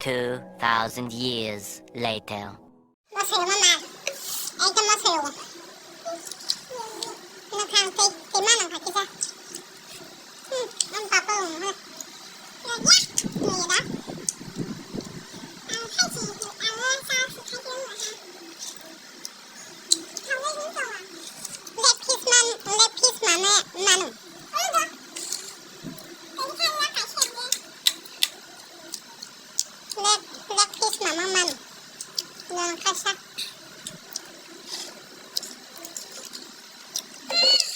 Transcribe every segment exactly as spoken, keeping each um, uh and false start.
Two thousand years later. Masero ma mar. Ekdom masero. Nwkhang tei, tei ma nang kha kisa. Hmm, ang papa wng ha. Ya, ya. Nwng ya da. Ang khai si, ang sa si khai si wng ha. Thang wng wng sa wa. Leg piece man, leg piece man, manu. Ano ba? Tei khai ya khai si ang de. Leg, leg piece mama man. Yang kaisa.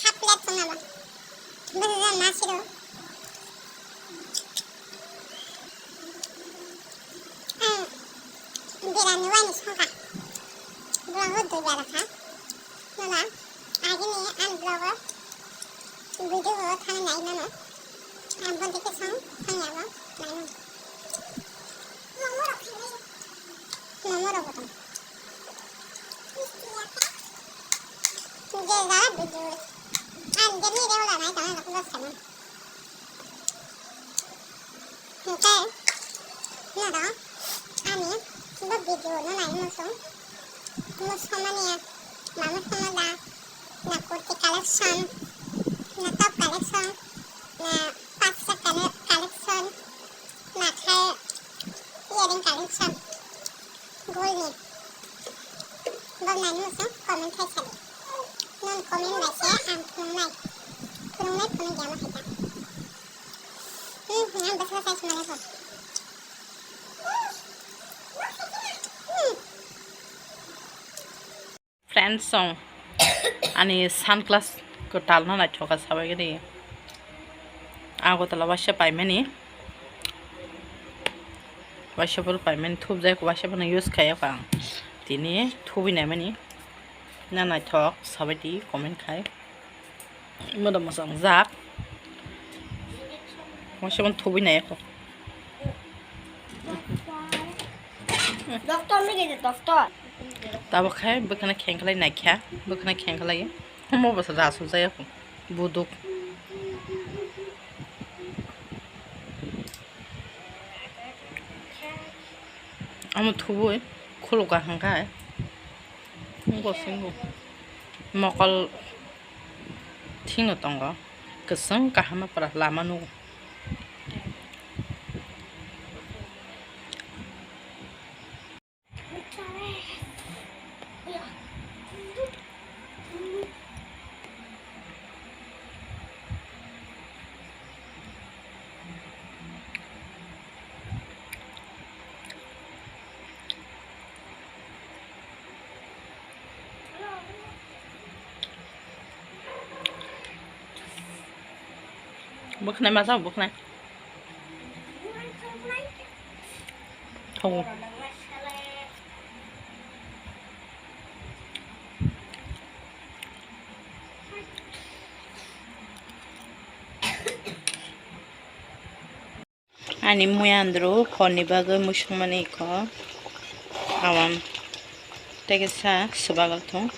Half plate tong abo. Bwsajak ma siro. Ang birani wani songkha. Borok bo dui bara kha. Nola, agini ani vlog o video o thani nai mano. Ang bo dikhe song, song yabo, nai mano. Momo rok bo tong. Je jara video. Ang je ni reo la nai tong, rok bo sa mano. Hingke, noro, ani, bo video no nai muchung. Muchung mani, ma muchung no da, na kurti collection, na top collection, na pasa cole-, collection, na khai earring collection. Golni. Bo nai muchung comment khai sadi. Non comment bai se ang phunuknai. Phunuknai phunuk ya ma hai ta. Hmm, hmm, ang bwswk size mane bo. Hmm. Friends song, ani sunglass kwtal no naithoka sabai gini. Agartala waisa paimani. Waisa phuru paimani thupjak, waisa phano use khaiyakha ang. Tini thubui naimani. Na naithok sabai di comment khai. Moda mwchang jak. Waisa phano thubui naiyakha. Doctor ni gede doctor. Tabuk khai bwkhana khengkhlai naikha, bwkhana khengkhlai. Omo bwsa da asuk jaya kho. Buduk. Omo thubui khuluk kaham khai. Bo singo. Mokol thingo tongo. Kwchwng kaham pura lama nugo. Bwkhnai ma chao, bwkhnai. Thau. Ani muya andro horni bagwi musukmani kho awan tei kisa swbago thung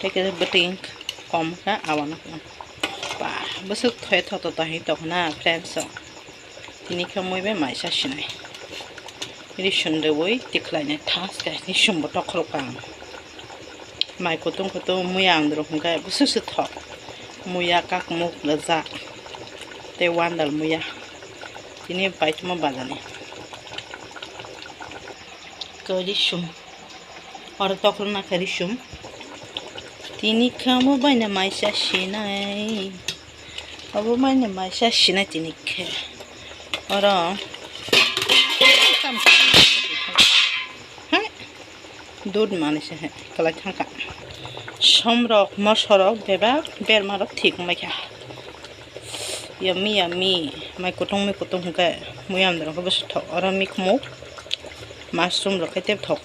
tei kisa bwtwi kom kha awan ba bwswk thoi thoto tahai tongna friends rok tini khe mui bai maisa sinai risum rwui tikhlainai thas khe risum bo tokhorok ang. Mai kutung kutung muya ang rok hwnkhe bwswk se thok. Muya kakmuk rijak tei wandal muya. Tini paithamu bajani. Khe risum. Oro tokrokna khe risum. Tini khe omo baina maisa sinai. Obo baina maisa sinai tini khe. Oro. Hai. Dud manwi se hai kwlai thangkha. Somrok, mosorok bebak bermarok thik wngbaikha. Yummy, yummy. Mai kutung mi kutung hwnkhe mui amdorok bwswk thok. Oro mikhumu mushroom rok khe tei thok.